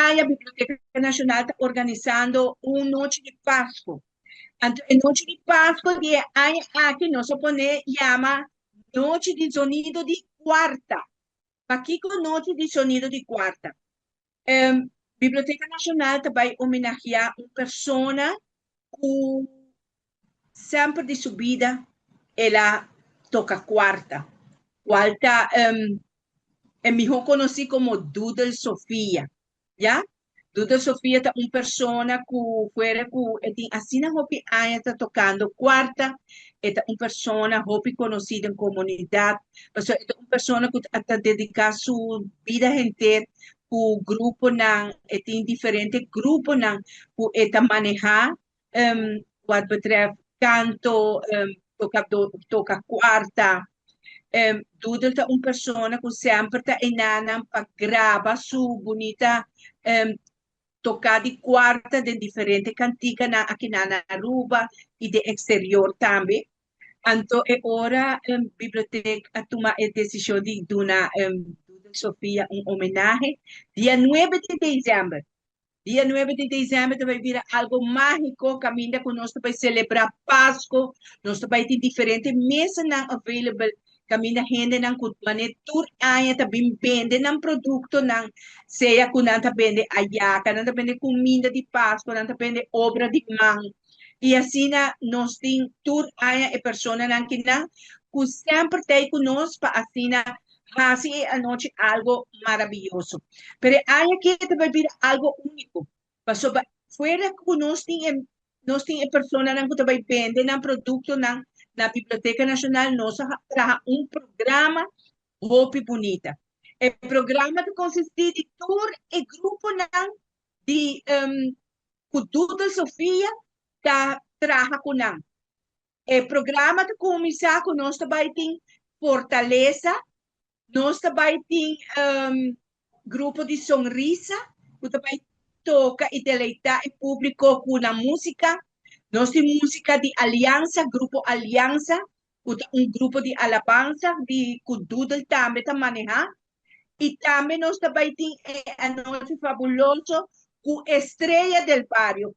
aña Biblioteca Nacional ta organisando un nochi di Pasco. Anto e nochi di Pasco di e aña aki nos a pone yama Nochi di Zonido di Cuarta. Pakico Nochi di Zonido di Cuarta? Biblioteca Nacional ta bay homenahea un persona cu semper di su bida el a toca cuarta, cual ta e miho conoci como Doodle Sofia, ya. Doodle Sofia ta un persona cu fuera cu e tin asina hopi aña ta tocando cuarta, e ta un persona hopi conoci den comunidad, pasobra e ta un persona cu ta dedica su bida henter cu gruponan, e tin diferente gruponan cu e ta maneha wat betreft canto, toca, toca cuarta. Doodle ta un persona cu semper ta enanan pa graba su bunita toca di cuarta den diferente canticanan aki na Aruba y den exterior tambe. Anto e ora biblioteca a tuma e decision di duna Doodle Sofia un homenahe dia 9 di december. Dia 9 di december ta bay bira algo magico caminda cu nos ta bay celebra Pasco. Nos ta bay tin diferente mesanan available caminda hendenan cu mane tur aña ta bin bende nan productonan, sea cu nan ta bende ayaca, nan ta bende cuminda di Pasco, nan ta bende obra di man. Y asina nos tin tur aña e personanan kinan cu semper t'ey cu nos pa asina haci e anochi algo maraviyoso. Pero e aña aki ta bay bira algo unico. Pasobra fuera cu nos tin e personanan cu ta bay bende nan productonan na Biblioteca Nacional, nos a traha un programa hopi bunita. E programa ta consisti di tur e gruponan di cu Doodle Sofia ta traha cu nan. E programa ta cuminsa cu nos ta bay tin Fortaleza, nos ta bay tin grupo di Sonrisa, cu ta bay toca y deleita e publico cu nan musica. Nos tin musica di Alianza, Grupo Alianza, cu ta un grupo di alabanza di cu Doodle tambe ta maneha. Y tambe nos ta bay tin e anochi fabuloso cu Estrella del Barrio.